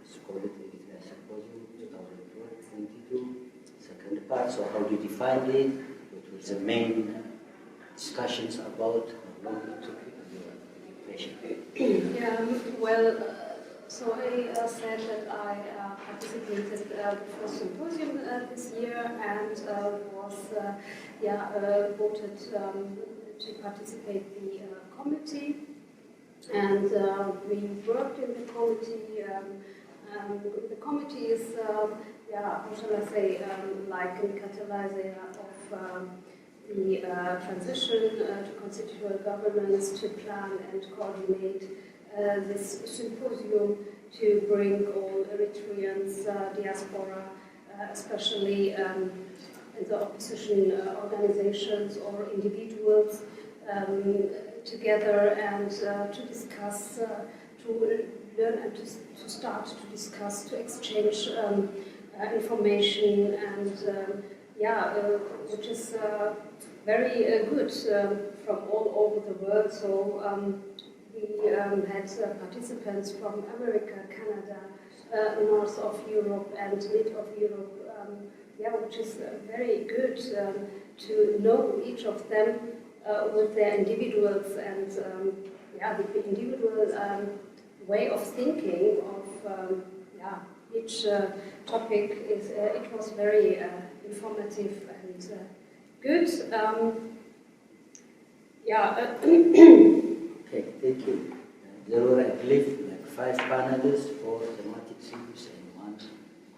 Let's call it Eritrea Symposium twenty twenty-two, second part. So how do you define it? What were the main discussions about? How long it took you? Your impression? Yeah, um, well, uh, so I uh, said that I uh, participated uh, the first symposium uh, this year and uh, was uh, yeah uh, voted um, to participate the uh, committee, and uh, we worked in the committee. Um, um, the committee is uh, yeah, how shall I say, um, like a catalyzer of um, the uh, transition uh, to constitutional governance, to plan and coordinate uh, this symposium to bring all Eritreans, uh, diaspora, uh, especially um, the opposition uh, organizations or individuals um, together and uh, to discuss, uh, to learn and to, to start to discuss, to exchange um, uh, information and um, yeah, uh, which is uh, very uh, good um, from all over the world. So um, we um, had uh, participants from America, Canada, uh, north of Europe and mid of Europe. Um, yeah, which is uh, very good um, to know each of them uh, with their individuals and um, yeah, the individual um, way of thinking of um, yeah, each uh, topic. Is uh, it was very uh, informative and uh, good. Um, yeah. Uh, Okay, thank you. Uh, There were, I believe, like five panelists, four thematic series, and one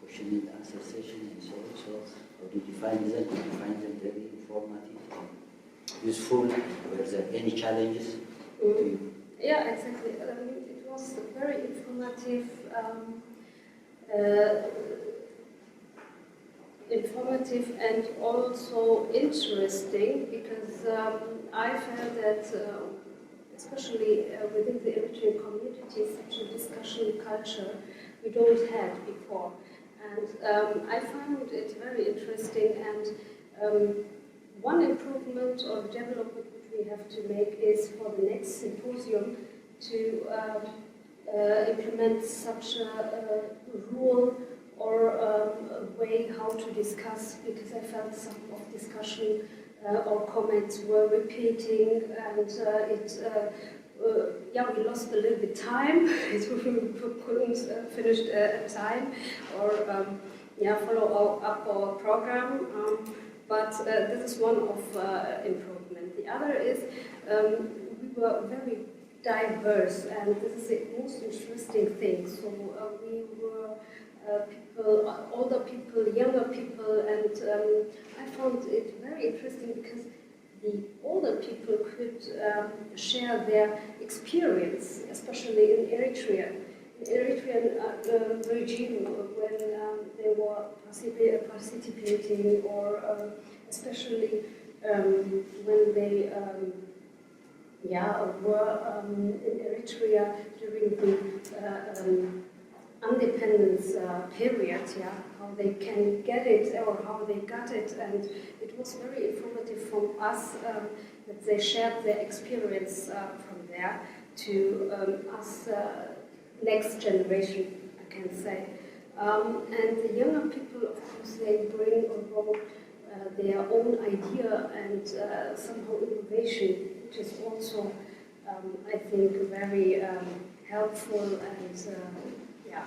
question and answer session, and so on. So How do you define them? Do you find them very informative and useful? Were there any challenges to you? Yeah, exactly. Um, it was very informative, um, uh, informative and also interesting because um, I felt that, uh, especially uh, within the Eritrean community, such a discussion culture we don't had before. And um, I found it very interesting. And um, one improvement or development which we have to make is for the next symposium to um, uh, implement such a, a rule or um, a way how to discuss, because I felt some of discussion uh, or comments were repeating, and uh, it uh, uh, yeah, we lost a little bit time. We couldn't uh, finish uh, time or um, yeah, follow our, up our program. Um, but uh, this is one of uh, improvement. The other is um, we were very diverse, and this is the most interesting thing. So uh, we were uh, people, older people, younger people, and um, I found it very interesting because the older people could um, share their experience, especially in Eritrea. In Eritrean uh, um, regime, when um, they were participa- participating, or um, especially um, when they um, yeah, were um, in Eritrea during the uh, um, independence uh, period, yeah, how they can get it or how they got it, and it was very informative from us um, that they shared their experience uh, from there to um, us uh, next generation, I can say. Um, and the younger people, of course, they bring along uh, their own idea and uh, somehow innovation, which is also, um, I think, very um, helpful and uh, yeah.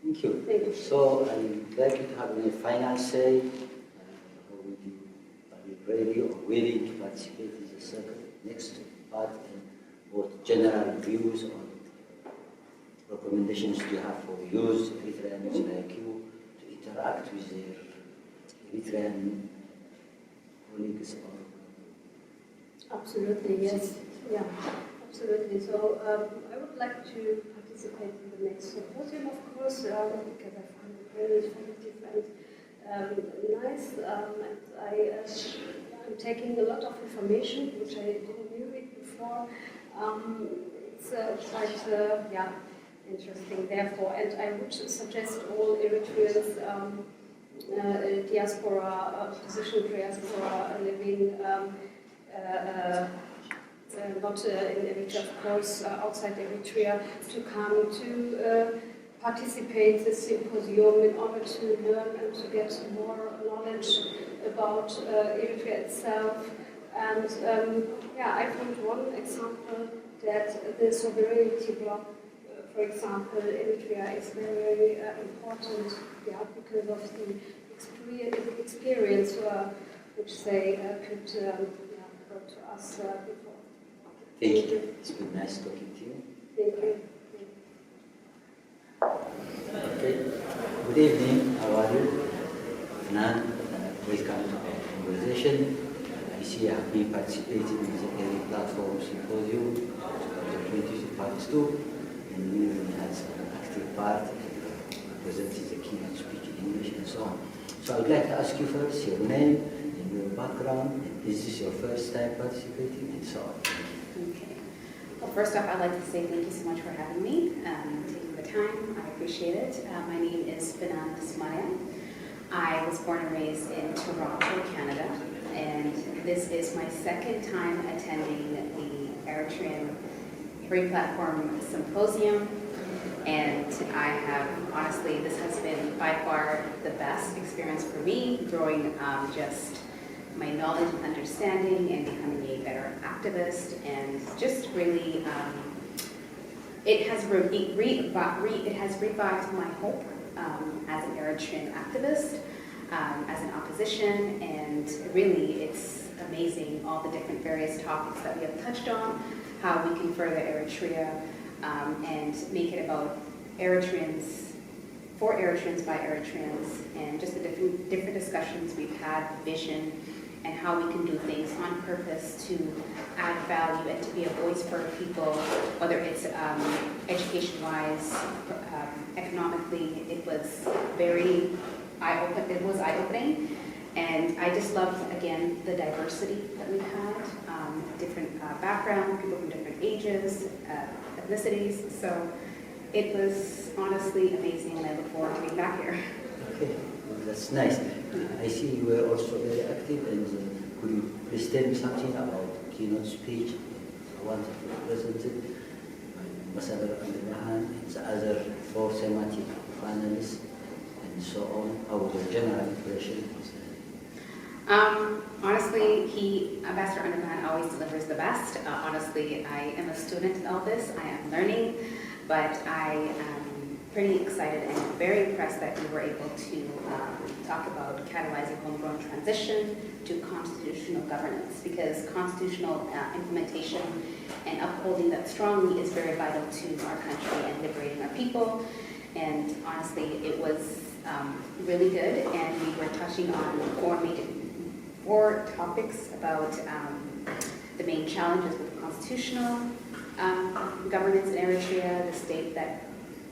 Thank you. Thank you. So I'd like you to have a final say. Uh, how would you, are you ready or willing to participate in the second next part and what general views or recommendations do you have for youth Eritreans like you to interact with their Eritrean colleagues or Absolutely, yes. Yeah, absolutely. So um, I would like to participate in the next symposium, of course, um, because I find it very informative and um, nice. Um, and I, uh, I'm taking a lot of information which I didn't knew it before. Um, it's uh, quite, uh, yeah, interesting. Therefore, and I would suggest all Eritreans, um, uh, diaspora, uh, position diaspora, uh, living um, uh, uh, uh, not uh, in Eritrea, of course, uh, outside Eritrea, to come to uh, participate in this symposium in order to learn and to get more knowledge about uh, Eritrea itself. And um, yeah, I found one example that the sovereignty bloc, uh, for example, Eritrea is very uh, important, yeah, because of the experience, experience uh, which they uh, could um, yeah, brought to us uh, before. Thank you. It's been nice talking to you. Thank you. Okay. Good evening. How are you? Nan, uh, welcome to our conversation. I see you have been participating in the Eri Platform Symposium twenty twenty part two, and we really had some active part, uh, presenting the keynote speech in English and so on. So I would like to ask you first your name and your background, and is this your first time participating, and so on. Thank you. Okay. Well, first off, I'd like to say thank you so much for having me, um, taking the time. I appreciate it. Uh, my name is Finan Ismail. I was born and raised in Toronto, Canada, and this is my second time attending the Eritrean Eri Platform Symposium. And I have, honestly, this has been by far the best experience for me, growing um, just my knowledge and understanding and becoming a better activist, and just really um, it has re- re- re- it has revived my hope um, as an Eritrean activist, um, as an opposition, and really it's amazing all the different various topics that we have touched on, how we can further Eritrea um, and make it about Eritreans for Eritreans by Eritreans, and just the different, different discussions we've had, vision, and how we can do things on purpose to add value and to be a voice for people, whether it's um, education-wise, um, economically. It was very eye-open. It was eye-opening, and I just loved, again, the diversity that we had, um, different uh, backgrounds, people from different ages, uh, ethnicities. So it was honestly amazing, and I look forward to being back here. Okay, that's nice. I see you were also very active, and uh, could you please tell me something about keynote speech? I wanted to present it. Ambassador Andrew Mahan and the other four thematic panels and so on. How was your general impression? Um, honestly, he, Ambassador Andrew Mahan always delivers the best. Uh, honestly, I am a student in all this. I am learning, but I am pretty excited and very impressed that we were able to um, talk about catalyzing homegrown transition to constitutional governance, because constitutional uh, implementation and upholding that strongly is very vital to our country and liberating our people. And honestly, it was um, really good, and we were touching on four major, four topics about um, the main challenges with constitutional um, governance in Eritrea, the state that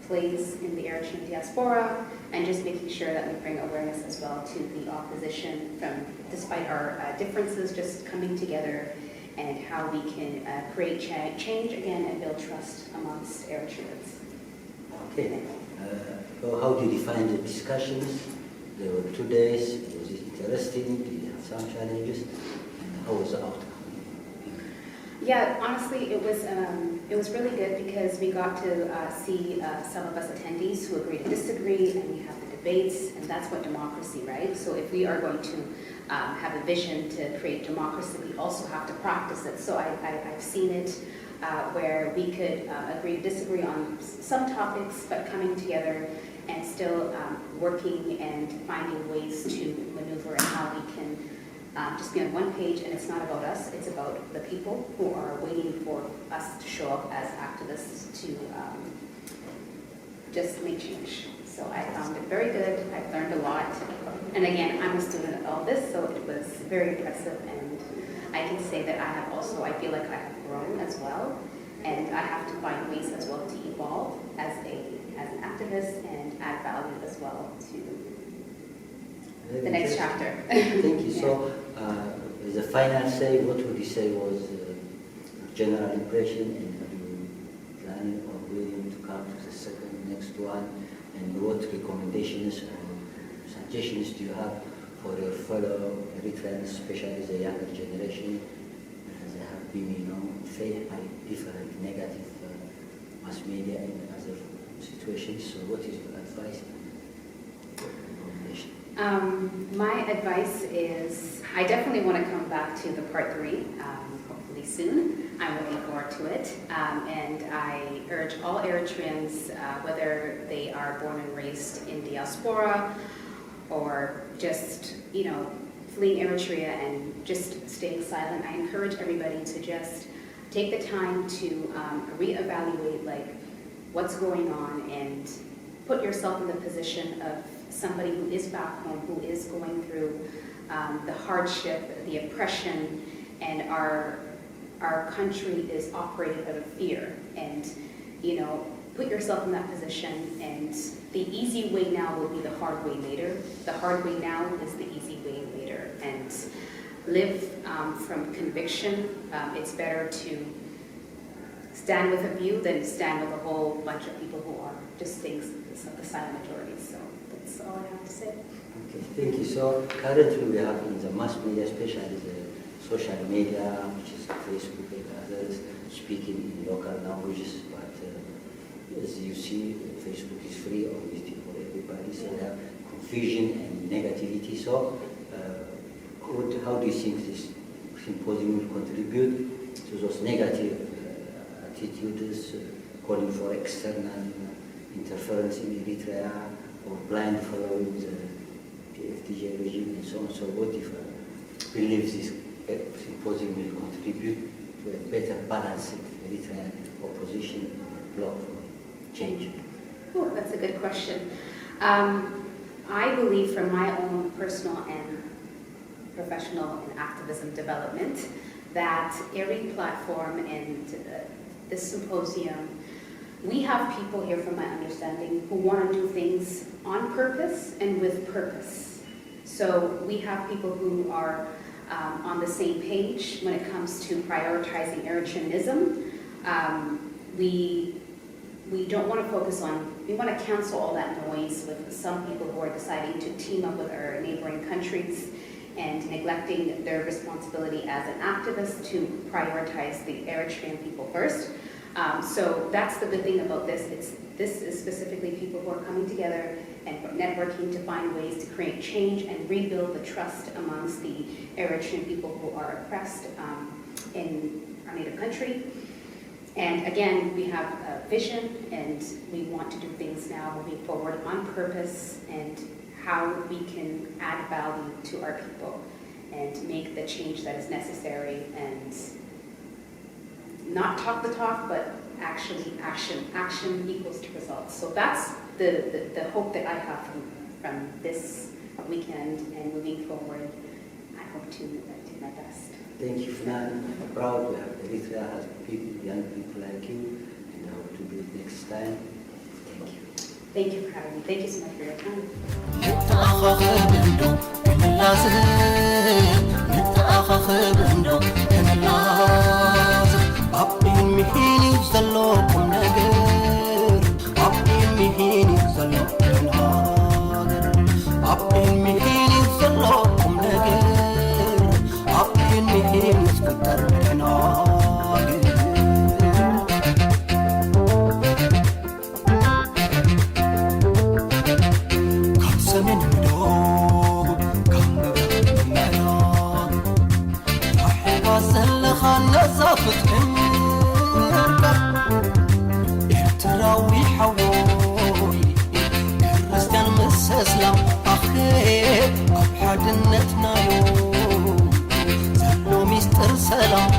plays in the Eritrean diaspora, and just making sure that we bring awareness as well to the opposition from, despite our uh, differences, just coming together and how we can uh, create cha- change again and build trust amongst Eritreans. Okay. Uh, so how do you define the discussions? There were two days. Was it interesting? Did you have some challenges? And how was the outcome? Yeah, honestly, it was um, it was really good because we got to uh, see uh, some of us attendees who agree to disagree, and we have the debates, and that's what democracy, right? So if we are going to um, have a vision to create democracy, we also have to practice it. So I, I, I've seen it uh, where we could uh, agree to disagree on s- some topics, but coming together and still um, working and finding ways to maneuver and how we can um, just be on one page. And it's not about us, it's about the people who are waiting for us to show up as activists to um, just make change. So I found it very good. I've learned a lot. And again, I'm a student of all this, so it was very impressive. And I can say that I have also, I feel like I have grown as well. And I have to find ways as well to evolve as a as an activist and add value as well to the next chapter. Thank you. So, uh, as a final say, what would you say was uh, general impression, and are you planning or willing to come to the second next one? And what recommendations or suggestions do you have for your fellow Eritreans, especially the younger generation? Uh, they have been, you know, faced by different negative uh, mass media and other situations. So, what is your advice and recommendation? Um, my advice is I definitely want to come back to the part three, um, hopefully soon. I'm looking forward to it. Um, and I urge all Eritreans, uh, whether they are born and raised in diaspora or just, you know, fleeing Eritrea and just staying silent, I encourage everybody to just take the time to um, reevaluate like what's going on and put yourself in the position of somebody who is back home, who is going through um, the hardship, the oppression, and our our country is operating out of fear. And you know, put yourself in that position. And the easy way now will be the hard way later. The hard way now is the easy way later. And live um, from conviction. Um, it's better to stand with a view than stand with a whole bunch of people who are just staying s- the silent majority. So that's all I have to say. Okay, thank you. So currently we have in the mass media, especially the social media, which is Facebook and others, speaking in local languages. But uh, as you see, Facebook is free, obviously, for everybody. So there are confusion and negativity. So uh, what, how do you think this symposium will contribute to those negative uh, attitudes, uh, calling for external interference in Eritrea or blind following the P F D J regime and so on? So what if uh, believes this uh, symposium will contribute to a better balanced Eritrean opposition bloc for change? Oh, that's a good question. Um, I believe, from my own personal and professional and activism development, that every platform and uh, this symposium, we have people here, from my understanding, who want to do things on purpose and with purpose. So we have people who are um, on the same page when it comes to prioritizing Eritreanism. Um, we we don't want to focus on, we want to cancel all that noise with some people who are deciding to team up with our neighboring countries and neglecting their responsibility as an activist to prioritize the Eritrean people first. Um, so that's the good thing about this. It's this is specifically people who are coming together and networking to find ways to create change and rebuild the trust amongst the Eritrean people who are oppressed um, in our native country. And again, we have a vision and we want to do things now moving forward on purpose and how we can add value to our people and make the change that is necessary and not talk the talk, but actually action. Action equals to results. So that's the, the, the hope that I have from, from this weekend and moving forward. I hope to uh, do my best. Thank you, Flan. I'm proud to have Eritrea has people, young people like you, and I hope to do it next time. Thank you. Thank you for having me. Thank you so much for your time. ንተኣኻኸብ እንዶ ክንላዘብ፣ ንተኣኻኸብ እንዶ ክንላዘብ። ኣብ ሚሂን እዩ ዘሎ ቁም ነገር፣ ኣብ ሚሂን እዩ ዘሎ ቁም ነገር፣ ኣብ ሚሂን እዩ ዘሎ ቁም ነገር፣ ኣብ ሚሂን እዩ ዝፍጠር ቁም ነገር። ካብ ሰሜን ንደቡብ ካብ ምብራቕ ንምዕራብ ዋሒባ ዘለኻ ነዛ ፍትሒ ምርካብ ኤርትራዊ ሓወይ ክርስትያን ምስ እስላም ኣኸ ኣብ ሓድነትናዮ ዘሎ ሚስጥር ሰላም